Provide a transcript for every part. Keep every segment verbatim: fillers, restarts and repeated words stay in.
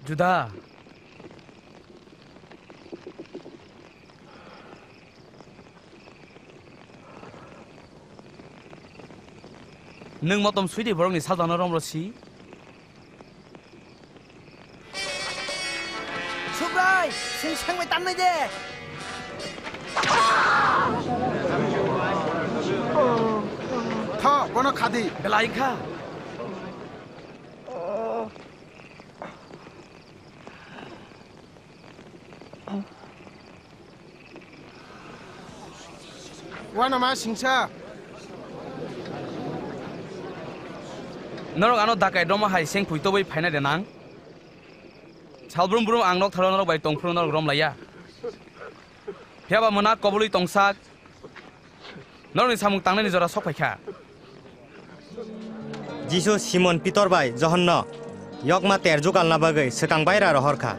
Juda. Nwng motom swi di borokni sajlano romro si. Subrai, sing sengbai tannai de. Tho, bono khadi. Belai kha. Uanama singsa. Norok ano dakai roma hai seng phui tobwi phaina de nang. Salbrum brum ang nok tharo norok bai tongphuru norok rom laiya. Phiya ba mwnak kobului tongsak. Norokni samung tangnani jora sok phaikha. Jisu Simon Pitor bai Johonno yokma ter jugalna bagwi swkang baira rohor kha.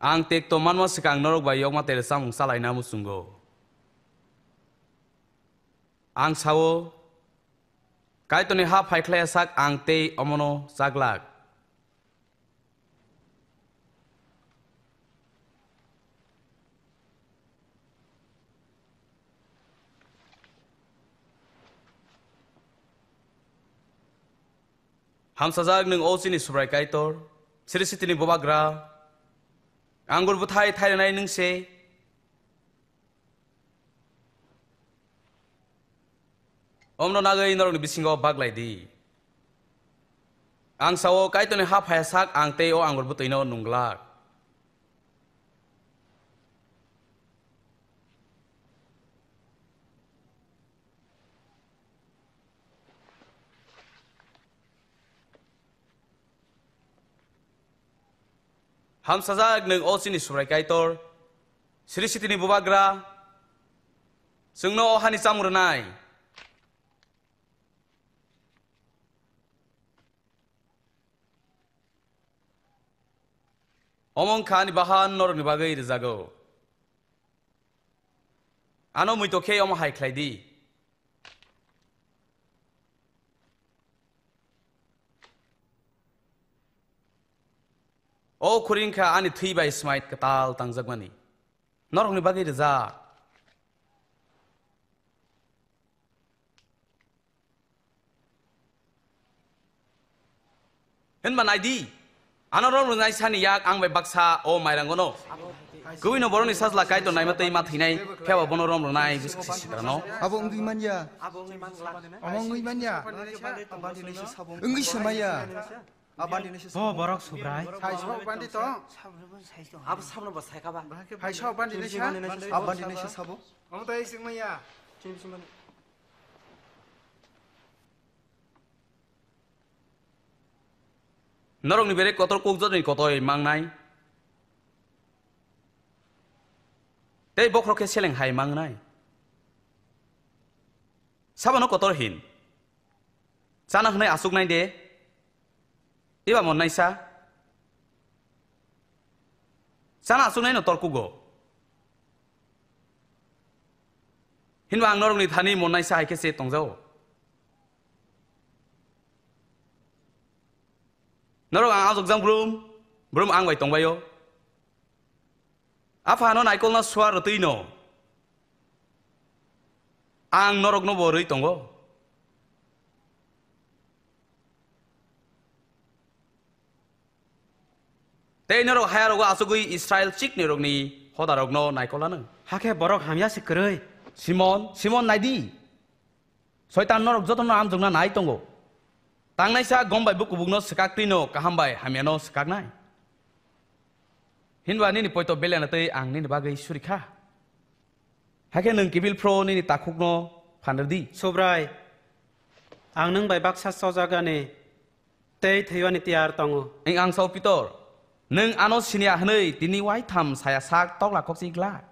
Ang tekto manma swkang norok bai yokma tere chamung chalaina muchungo. Ang sao, Kaitorni ha phaikhlai sak ang tei omono chaglak. Hamsajak nwng o chini Subrai Kaitor, Srisitini Bubagra, angur bwthai thairanai nwng se. Omno nagwi norokni bisingo baglai di. Ang sao Kaitorni ha phaya sak ang tei o angur bwtwino nunglak. Hamsajak nwng o chini Subrai Kaitor, Srisitini Bubagra, chwngno o hani chamung rwnai. Omo wngkha ani bahan norokni bagwi rwjago. Ano muitok khe omo hai khlai di. O khuri wngkha ani thwi bai smai kwtal tangjakmani. Norokni bagwi rwjak. Hinba nai di, ano rom rwnai sani yak ang bai baksa o mairangono. Kwino borokni sajla Kaitor naima tei ma thwinai, phiya ba bono rom rwnai bwswk se sitrano. Abo wngwi manya. Abo wngwi manya. Wngwi se maya. Bo borok Subrai. Hai sok bandi to. Abo sabno bo saikha ba. Hai sok bandi ni sa. Abo bandi ni sa sabo. Omo tai sing maya. Norokni bere kotor kukjorni kotoi mangnai. Tei bokhorok khe seleng hai mangnai. Sabano kotor hin. Chana hwnwi aswknai de. Eba monnaisa. Chana aswknaino torkugo. Hinba ang norokni thani monnaisa hai khe se tongjao. Norok ang ajokjang brum, brum ang bai tongbaio. Aphano naikolna suar rwtwino ang norokno bo rwi tongo. Tei norok hayarogo achugwi Israil chiknirokni hodarokno naikol anw. Hakhe borok hamya se kwrwi. Simon, Simon, nai di. Soitan norok jotono amjokna nai tongo. Tangnaisa gom bai bukubukno swkak twino kaham bai hamyano swkaknai. Hinba nini poito beliana tei ang nini bagwi suri kha. Hakhe nwng kibil phro nini takhukno phanrw di. Subrai, ang nwng bai baksa chojagani tei thwiwani tiyar tongo. Wng ang sao Pitor, nwng ano siniya hwnwi tini waitham saya sak tokla khokchi glak.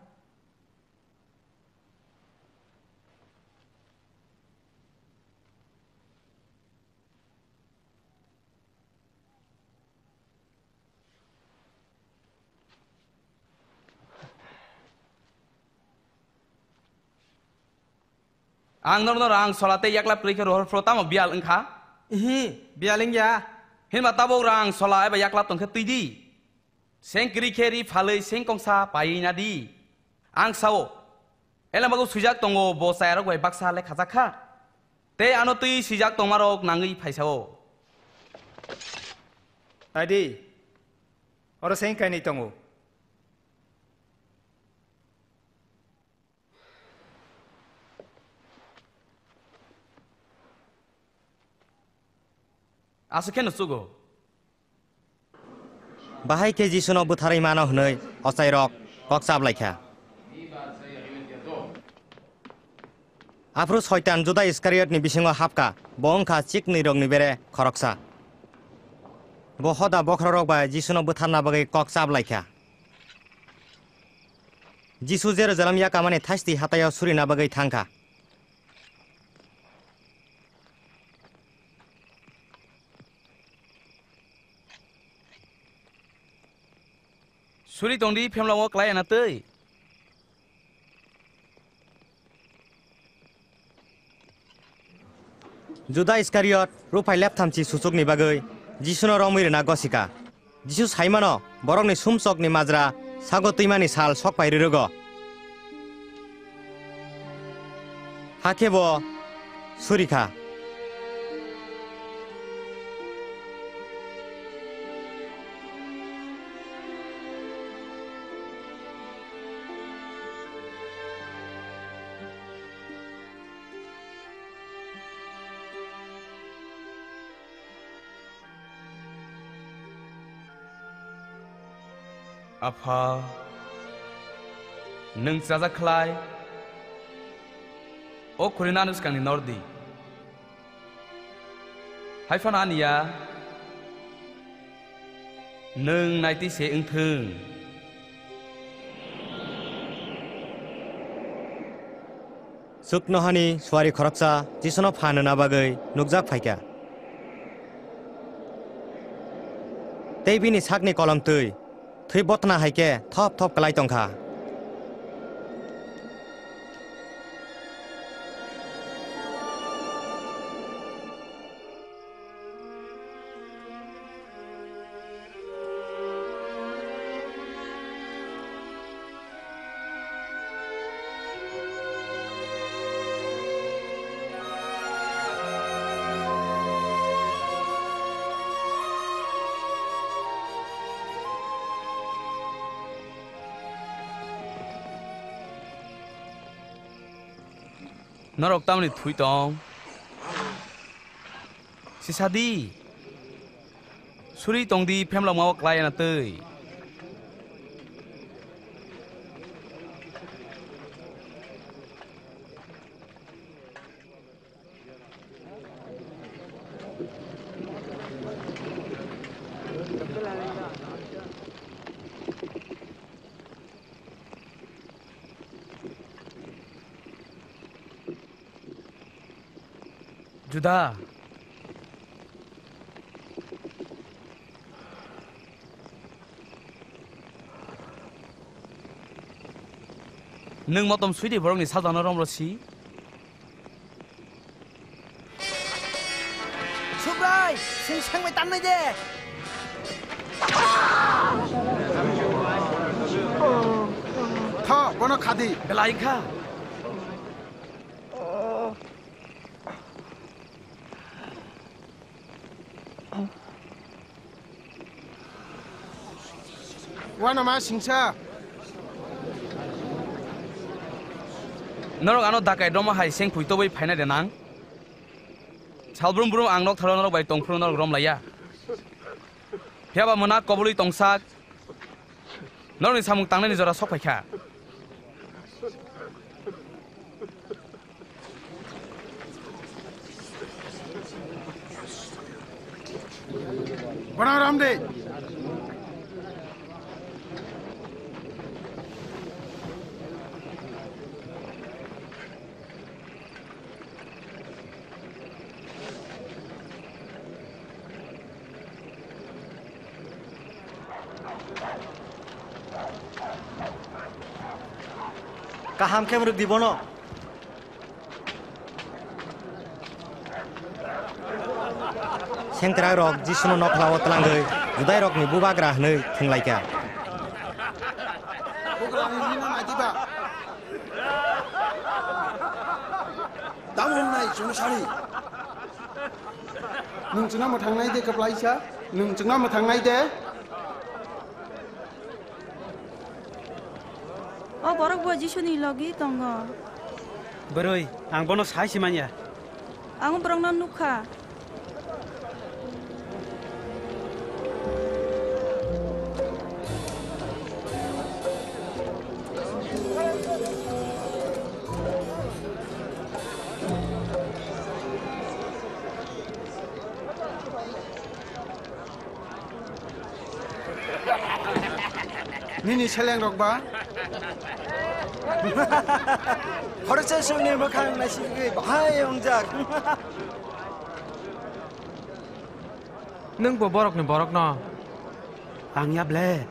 Ang norno rang sola tei yaklap kwrwi khe rohor phro tamo biyal wngkha? Ihi, biyal wngya. Hinba tabuk rang sola eba yaklap tongkhe twi di. Seng kwrwi khe ri phalwi seng kongsa paiwi na di. Ang sao, elembagw swijak tongo, bo chayarok bai baksa le khajak kha. Tei ano twi swijak tongmarok nangwi phaisao. Naidi, oro seng kainwi tongo. Aswk khe no chugo. Bahai khe Jisuno bwtharwi mano hwnwi ochairok kok chap lai kha. Aphuru Soitan Juda Iskariotni bisingo hap kha, bo wng kha chiknwirokni bere khoroksa. Bo hoda bokhorok bai Jisuno bwtharna bagwi kok chap lai kha. Jisu Jerusalem yakamani thaistwi hataio surina bagwi thang kha. Suri tongdi, phemlamo klai anatwi. Juda Iskariot, ruphai lepthamchi suchukni bagwi Jisuno romwi rwna gosika. Jisu saimano borokni sumsokni majra sago twimani sal sokpai rwrwgo. Hakhe bo suri kha. Apha, nwng chajak khlai, o khuri nani swkangni nor di. Hai phano ani ya, nwng naitwi se wng thung. Chuknohani suari khoroksa Jisuno phan rwna bagwi nukjak phaikha. Tei bini sakni kolomtwi thwi botna hai khe thop thop klai tongkha. Norok tamni thwi tong? Sisa di. Suri tong di, phemlokma o klai anatwi. Juda. Nwng motom swi di borokni sajlano romro si. Subrai, sing sangbai tannai de. Tho, bono khadi. Belai kha. Uanama singsa. Norok ano dakai rwma hai seng phui tobwi phaina de nang? Salbrum brum ang nok tharo norok bai tongphuru norok rom laiya. Phiya ba mwnak kobului tongsak. Norokni samung tangnani jora sok phaikha. Bono rom de. Kaham khe mwrwk di bono. Sengkrakrok Jisuno nokhlao tlangwi Judairokni bubagra hwnwi thwnglaikha. Bugra hwnwi nang nai diba? Tamo wngnai chwng sari. Nwng chwngno mwthangnai de kwplaisa? Nwng chwngno mwthangnai de? O borok bo Jisuni logi tongo. Bwrwi, ang bono sai se manya. Ang borokno nukha. Nini selengrok ba? Khoroksa songni mwkhang naisigwi bahai wngjak. Nwng bo borokni borokno? Ang ya ble.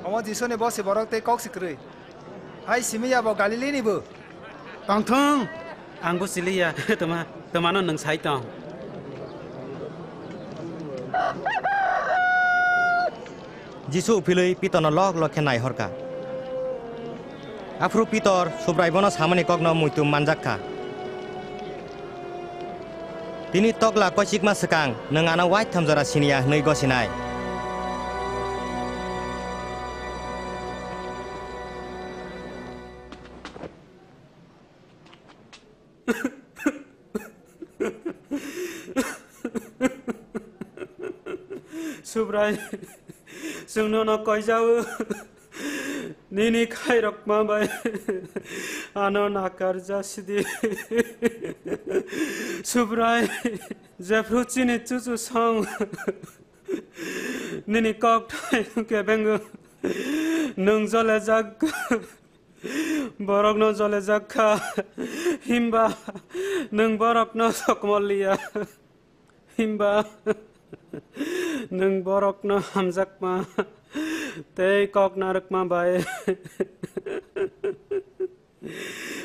Omo Jisuni bosi borok tei kok si kwrwi. Hai simi ya bo Galilini bo. Tongthung. Ang bo siliya, tama, tamano nwng sai tong. Jisu uphilwi Pitorno lok lok khe naihorkha. Aphuru Pitor Subrai bono samani kokno muitu manjak kha. Tini tokla koichikma swkang nwng ano waitham jora siniya hwnwi gosinai. Subrai, chwng nono koijao. Nini khairokma bai ano nakar jasidi. Subrai, jephru chini chuchu song. Nini kok thai kebeng nwng jole jak. Borokno jolejak kha, himba nwng borokno sokmol liya, himba nwng borokno hamjakma tei kok narwkma bai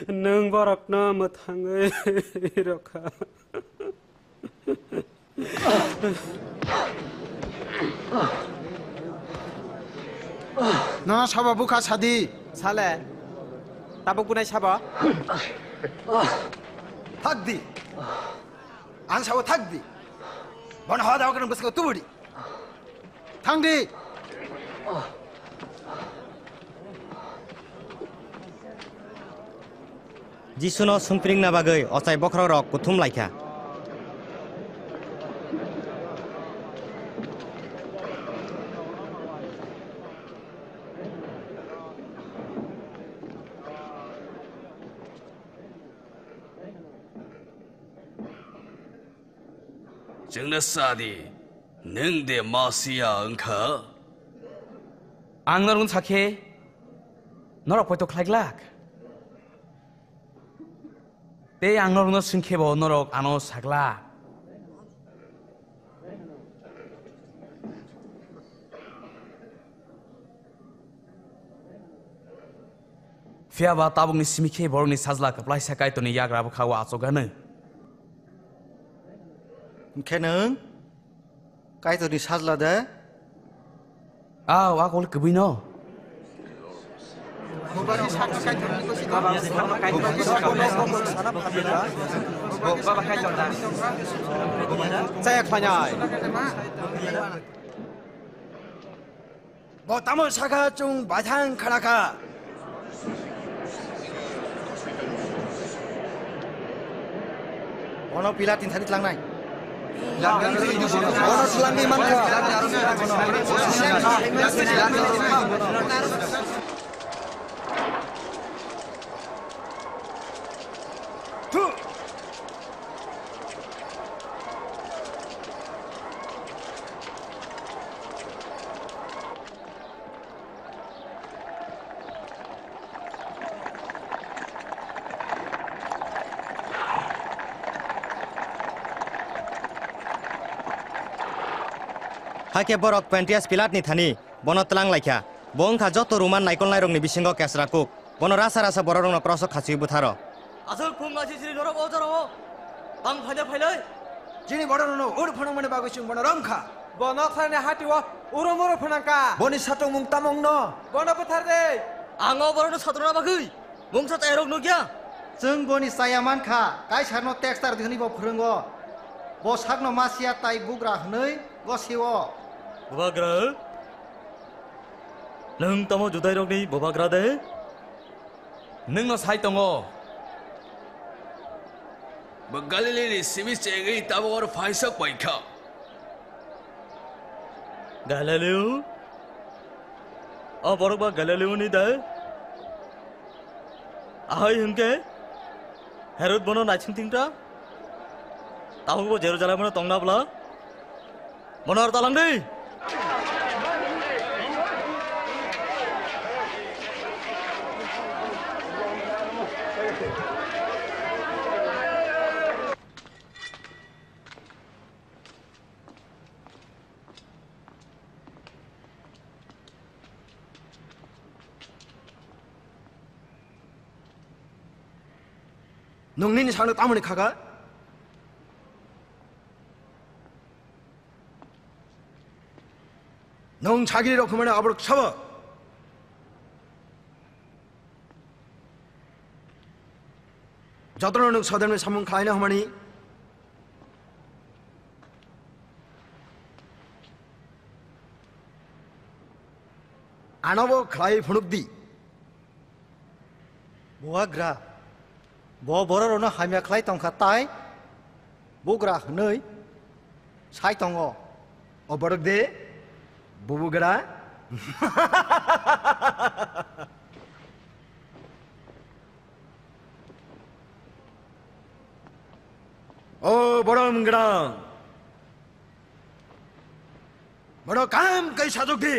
nwng borokno mwthangwi rw kha. Nono sabo bwkha sadi. Sale. Tabuk bunai sabo. Thak di. Ang sabo thak di. Bono hawa dawa kwnang bwskango tubudi. Thang di. Jisuno sungpringna bagwi ochai bokhorokrok kuthum lai kha. Chwngno sa di, nwng de Masia wng kha? Ang norokno sa khe, norok poito khlai glak. Tei ang norokno swng khe bo norok ano sa glak. Phiya ba tabukni simi khe borokni sajla kwplaisa Kaitorni yagra bwkha-o achuk anw. Hwnkhe nwng Kaitorni sajla de? Ao, a kol kwbwino. Chaya khlainai. Bo tamo sakha chwng baithang khana kha. Bono Pilat ni thani tlangnai. Bono tlangwi mankha. Thu. Hakhe borok Pontius Pilatni thani bono tlang lai kha. Bo wng kha joto Roman naikolnairokni bisingo kesra kuk. Bono rasa rasa bororokno kroso khachiui butharo. Aswk phung asi siri norok o jorao. Tang phaida phailai. Chini bororokno ur phwnangmani bagwi chwng bono rom kha. Bo noksani hatio urum uru phwnang kha. Boni satongmung tamo wngno? Bono buthar de. Ang o borokno satruna bagwi mungsa chairok nukya. Chwng boni chaya man kha, Kaisarno tax tar di hwnwi bo phwrwngo. Bo sakno Masia tai bugra hwnwi gosio. Bubagra? Nwng tamo Judairokni bubagra de? Nwngno sai tongo. Bo Galilini simi chengwi tabuk oro phaisok pai kha. Galileo? O borok ba Galileoni de? Ahai hwnkhe Herod bono naising thwngta? Tabuk bo Jerusalemno tongna bwla? Bono aro talang di. Nwng nini sakno tamoni kha kha? Nwng sagiri rok hwnmani aborok sabo? Jotono nwng Sodom ni samung khlaina hwnmani anobo khlai phunuk di. Bubagra, bo bororokno hamya khlai tongkha tai bugra hwnwi sai tongo. O borok de bubugra. O borok wngwrang. Bono kaham khe sajok di.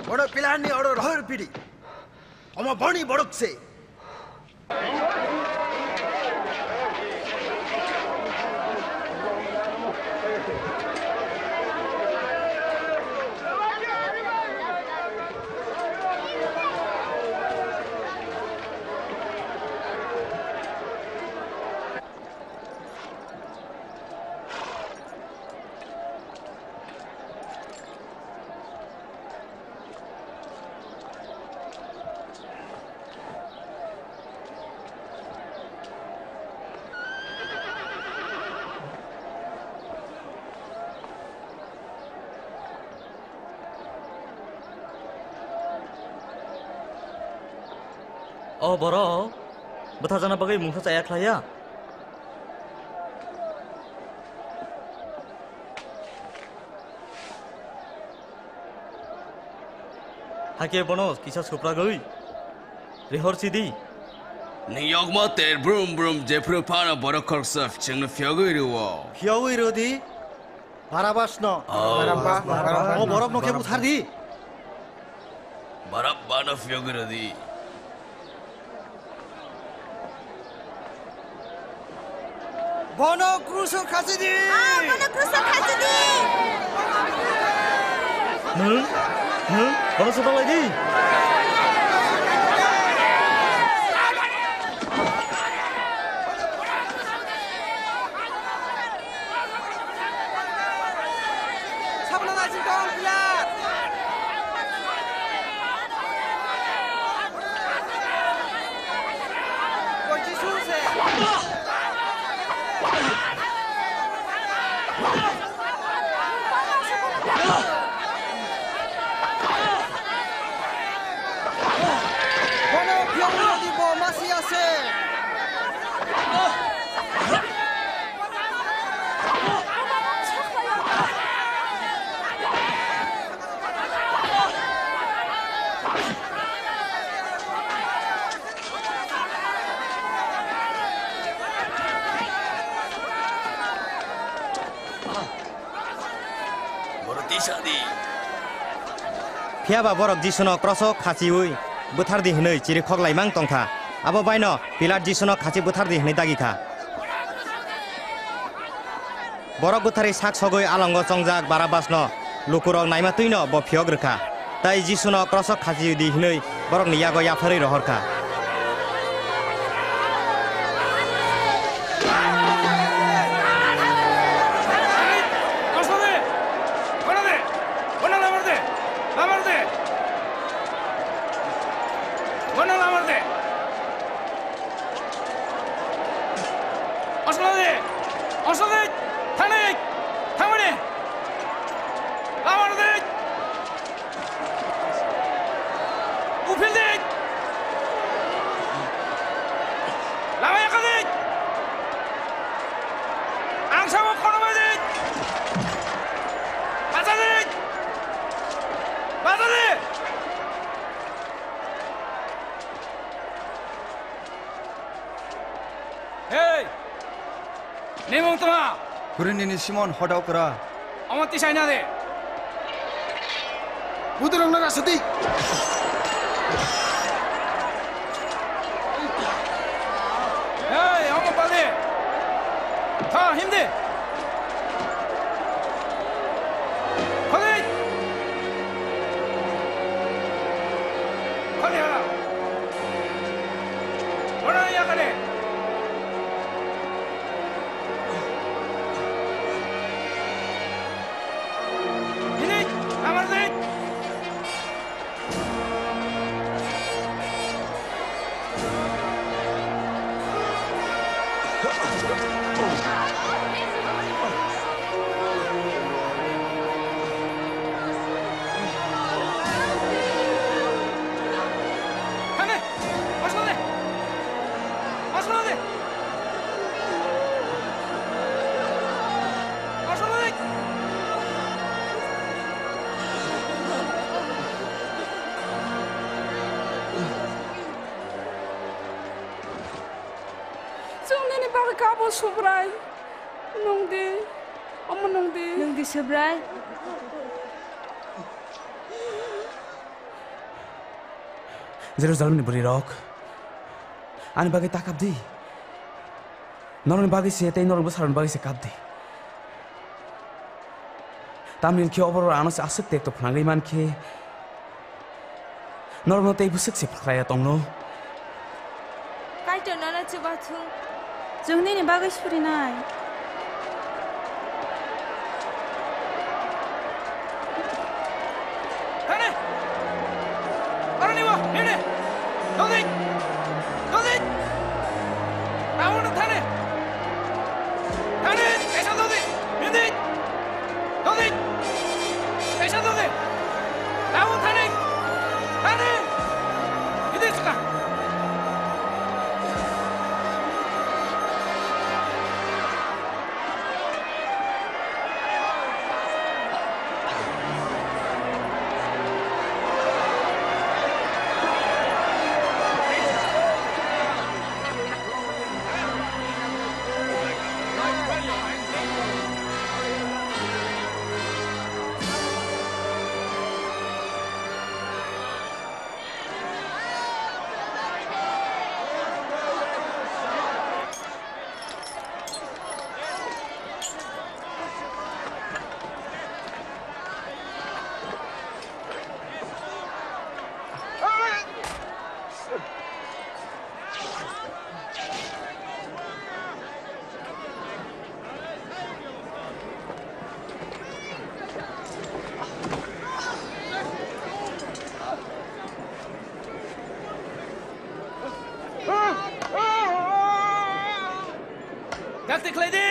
Bono Pilatni oro rohor pidi. Omo boni borok se. O borok bwtharjakna bagwi mungsa chaya khlai ya. Hakhe bono kisa supragwi rihor sidi. Nwng yokma ter brum brum jephru phano borok khoroksa chwngno phiyogwi rwo. Phiyogwi rwdi. Barabasno. Oh. Barabba, Barabba. O borokno khe buthar di. Barabbano phiyogwi rwdi. Bono kruso khachidi. Ah, bono kruso khachidi. Nwng, nwng, bono swtalaidi. Sabno naising tong, Pilat. Bo Jisu se. Bono phiyogwi rwdi, bo Masia se. Borok tisa di. Phiya ba borok Jisuno kroso khachiui bwthar di hwnwi chirikhok laimang tong kha. Abo baino Pilat Jisuno khachi bwthar di hwnwi dagi kha. Borok bwtharwi sak sogwi alongo chongjak Barabbasno lukurok naima twino bo phiyok rwkha, tei Jisuno kroso khachiyodi hwnwi borokni yago yapharwi rohorkha. Osoladi! Osoladi! Thangdi! Thangmani! Lama rwdi! Uphildi! Lama yakardi! Ang samo kono baidi! Bachadi! Bachadi! Hei! Nimung tma? Kurinini Simon hodok ra. Omo tisai na de. Budurang na rasati. Hei, omo pali. Tha, himdi. Khodi. Khodi hala. Ora ya kare. Hini, amar de. Chwng nini bagwi kabo, Subrai. Nwng di, omo nwng di. Nwng di, Subrai. Jerusalemni bwrwirok, ani bagwi ta kap di. Norokni bagwi se tei norokni bwsarokni bagwi se kap di. Tamni hwn khe oborok ano se aswk tekto phnangwi man khe, norokno tei bwswk se phakraya tongno. Kaitor nono chubachu. Chwng nini bagwi surinai. Thane! Aroni bo, nene! Dodi! Dodi! Tabuk no thane! Thane! Kaisa dodi! Nene! Dodi! Kaisa dodi! Tabuk thane! Thane! Nene suka! Dakti khlai di!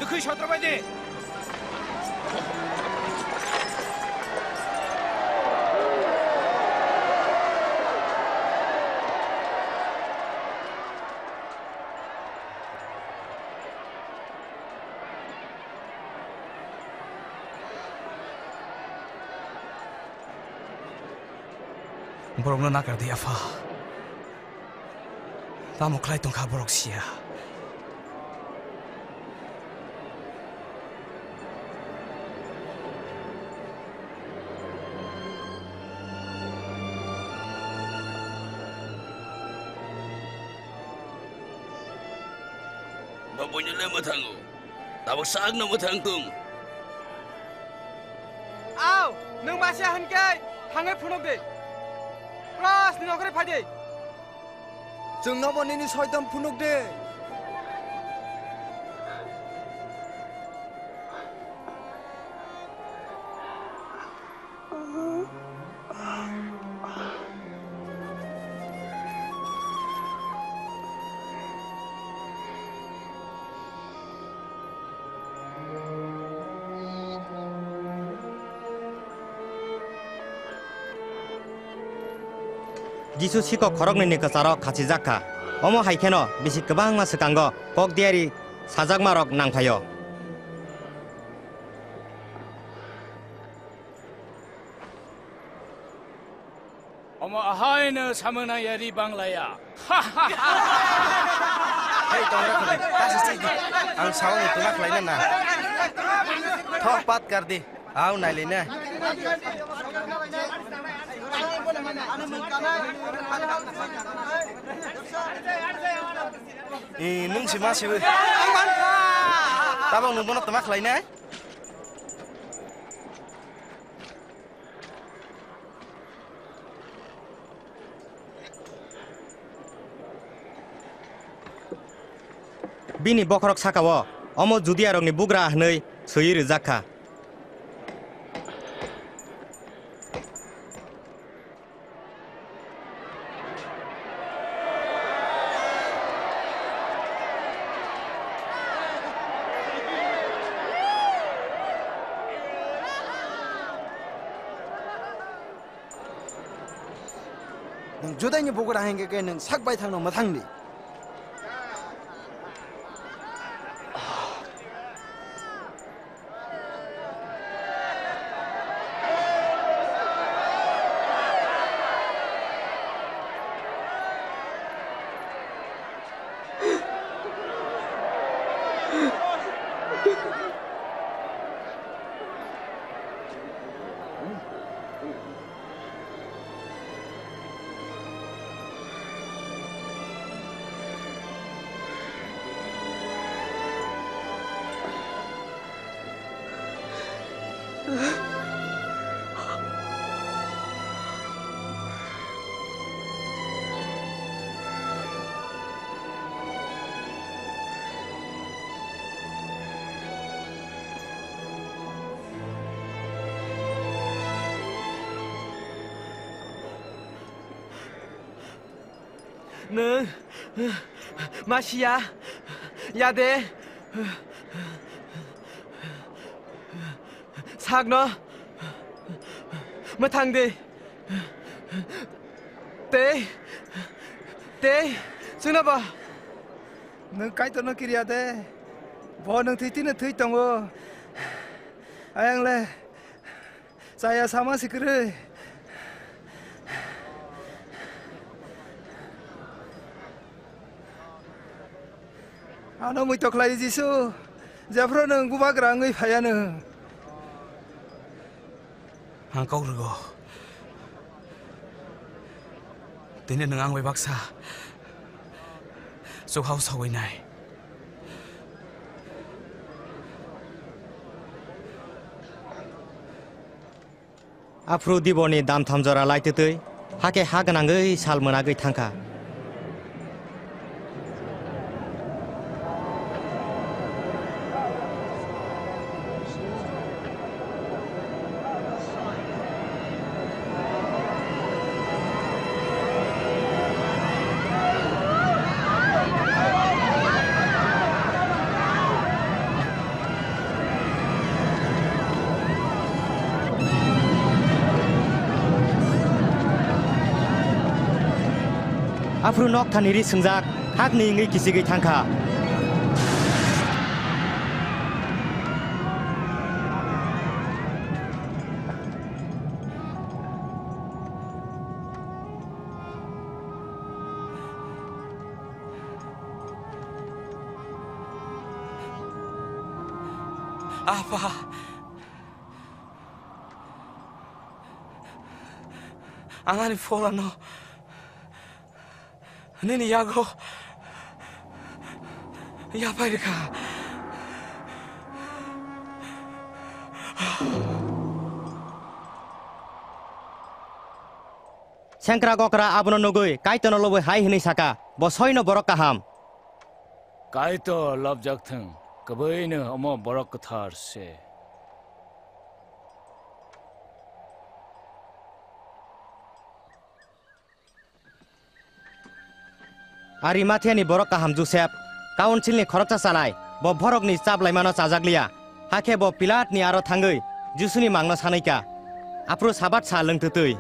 Khwi sotrobai di. Borokno nakar di, Apha. Tamo khlai tongkha borok siya. Bo buino le mwthango. Tabuk sakno mwthang tong. Aw, nwng masiya hwn khe thangwi phunuk di. Pras ni nokre phai di. Chwngno bo nini soitan phunuk di. Jisu sikok khoroknwini kwcharo khachijak kha. Omo hai kheno bisi kwbangma swkango kok diari sajakmarok nangphaio. Omo ahaino samung nang yari banglaya. Hei, tongra kudi, tasa sidi. Ang sao ni tuna khlaina na. Thok pat kar di. Au nai lina. I, nung si ma si. Tabang nung bono tuma khlaina. Bini bokhorok saka-o, omo Judiarokni bugra hwnwi swiwi rwjak kha. Nwng Judaini bugra hingkhe khe nwng sak baithangno mwthang di. Nwng Masia ya de? Sakno mwthang di. Tei, tei, chwngno bo. Nwng Kaitorno kiriya de? Bo nwng thwi tini thwi tongo. Ayang le chaya sama si kwrwi. Ano muitok khlai Jisu, jephru nwng bubagra wngwi phaiya nwng. Ang kok rwgo. Tini nwng ang bai baksa chukhao sogwi nai. Aphuru Diboni dam thamjora laitwtwi, hakhe ha gwnangwi sal mwnagwi thangkha. Aphuru nokthani ri swngjak, hakni wngwi kichigwi thangkha. Apa? Ang ani pholano nini yago yapai rwkha. Sengkrak okra abono nugwi Kaitorno lobwi hai hwnwi saka, "Bo soino borok kaham." Kaitor lobjak thung, kwbwino omo borok kwthar se. Arimathiani borok kaham Josep, Kaunsilni khoroksa chanai, bo borokni chaplaimano chajak liya. Hakhe bo Pilatni aro thangwi Jisuni mangno sanwi kha. Aphuru Sabat sal wng twtwi.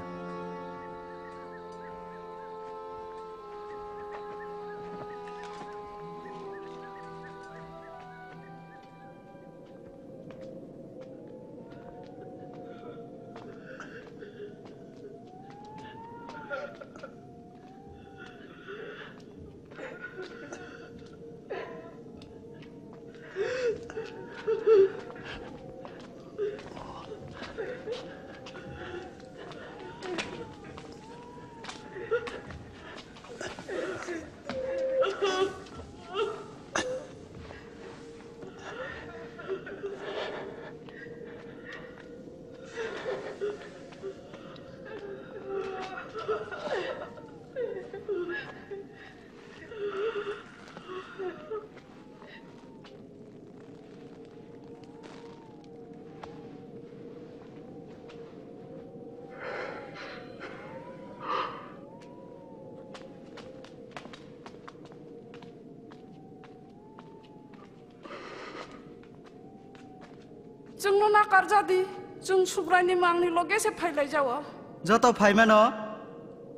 Chwngno nakarjadi, chwng Subraini mangni loge se phailaijao. Joto phaimano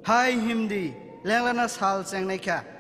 hai himdi, lenglana sal chengnaikha.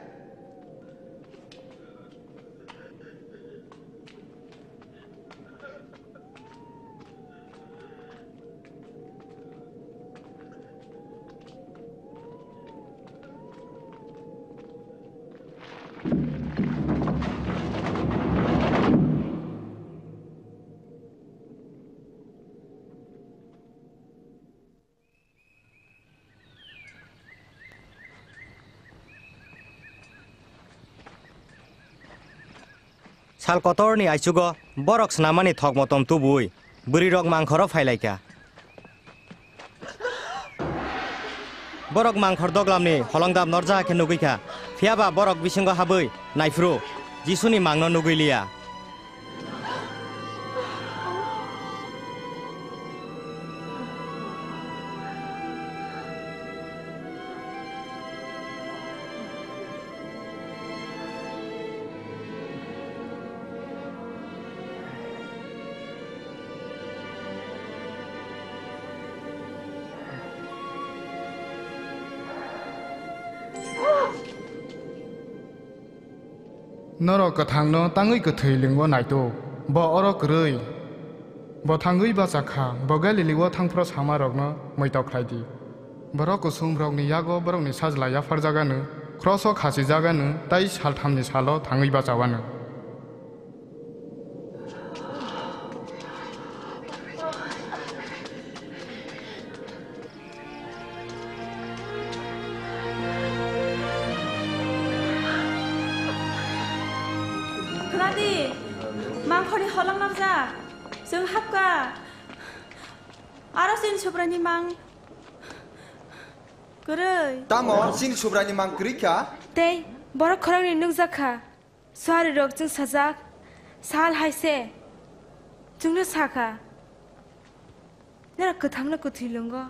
Sal kotorni aichugo borok snamani thok motom tubui bwrwirok mangkhoro phailaikha. Borok mangkhor doglamni holongdam norja khe nugwi kha, phiyaba borok bisingo habwi naiphuru Jisuni mangno nugwi liya. Norok kwthangno tangwi kwthwi lingwi naituk, bo oro kwrwi. Bo thangwi bacha kha, bo Galilio thangphru samarokno muitok khlai di. Borok kusumrokni yago borokni sajla yapharjagano, kroso khachijagano, tei salthamni salo thangwi bachawano. Khwnadi, mangkhorni holong nokjak. Chwng hapkha. Aro chini Subraini mang kwrwi. Tamo chini Subraini mang kwrwi kha? Tei borok khoroknwi nukjak kha. Suarirok chwng sajak, sal hai se chwngno sa kha, "Norok kwthangno kwthwi lwngo,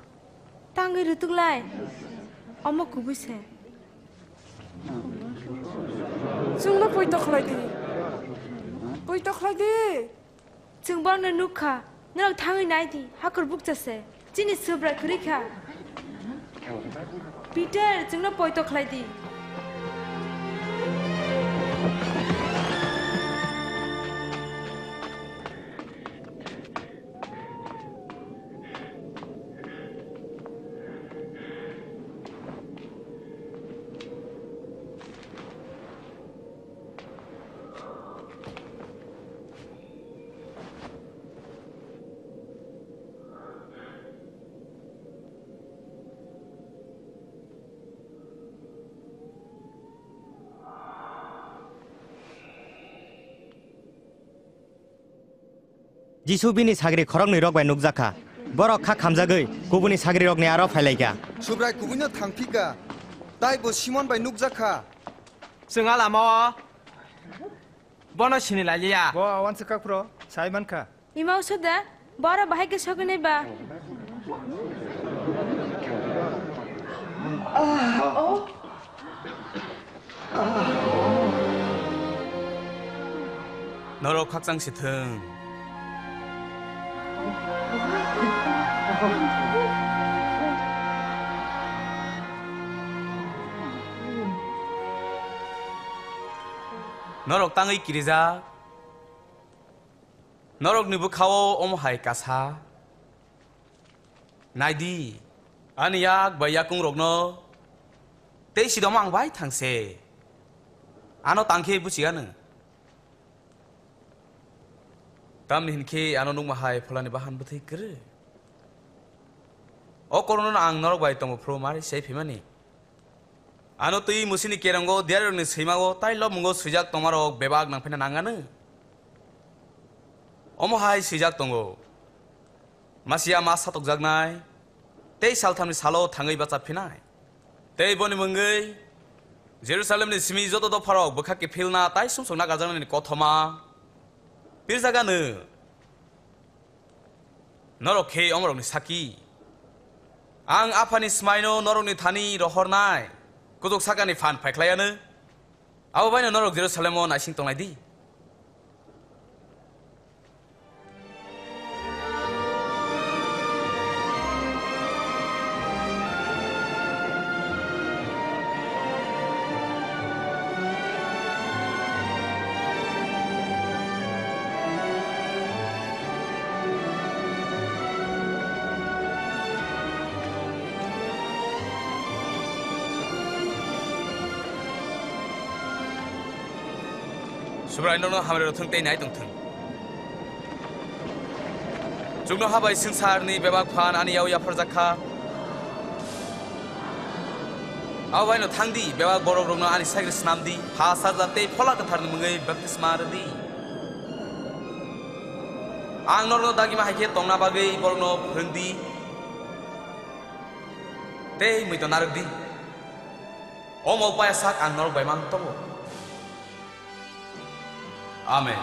tangwi rwtuk lai, omo kubui se." Chwngno poito khlai di, poito khlai di. Chwng borokno nuk kha, norok thangwi nai di, hakhor bukcha se. Chini Subrai kwrwi kha. Peter, chwngno poito khlai di. Jisu bini sagri khoroknwi rok bai nukjakha. Borok kha khamjagwi kubuni sagrirokni aro phailaikha. Subrai kubuino thangphikha, tei bo Simon bai nukjakha. Chwng a lama-o bono sini lailiya. Bo a uansuk kha phuru sai mankha. Ima usa da, boro bahai khe sogwi nai ba? Norok khakchang si thung. Norok tangwi kirijak. Norokni bwkhao omo hai kasa. Naidi, ani yak bai yakungrokno tei sidomo ang bai thangse. Ano tangkhe buchiganw. Tamni hinkhe ano nukma hai pholani bahan bwthwi kwrwi. O korono ang norok bai tongo phuru mari sei phimani. Ano twi musini kerongo diarirokni swimago tai lobmungo swijak tongmarok bebak nangphina nanganw. Omo hai swijak tongo. Masiya ma satokjaknai, tei salthamni salo thangwi bacha phinai. Tei boni mungwi Jerusalemni simi joto dopharok bwkha kiphilna tai sumsokna gajaknani kothoma pirjaganw. Norok khe omorokni saki. Ang Aphani smaino norokni thani rohornai kujuk sakani phan phaikhlaiyanw. Abo baino norok Jerusalemo naising tongnai di. Subrai nono hamari rw thung tei nai tong thung. Chuknoha bai swngcharni bebak phan ani yaui yapharjak kha. Abo baino thang di, bebak borok rokno ani sagri snam di, ha sajla tei phola kwtharni mungwi baptisma rw di. Ang norokno dagima hai khe tongna bagwi borokno phrwng di tei muitu narwk di. Omo paya sak ang norok bai mang tongo. Amen.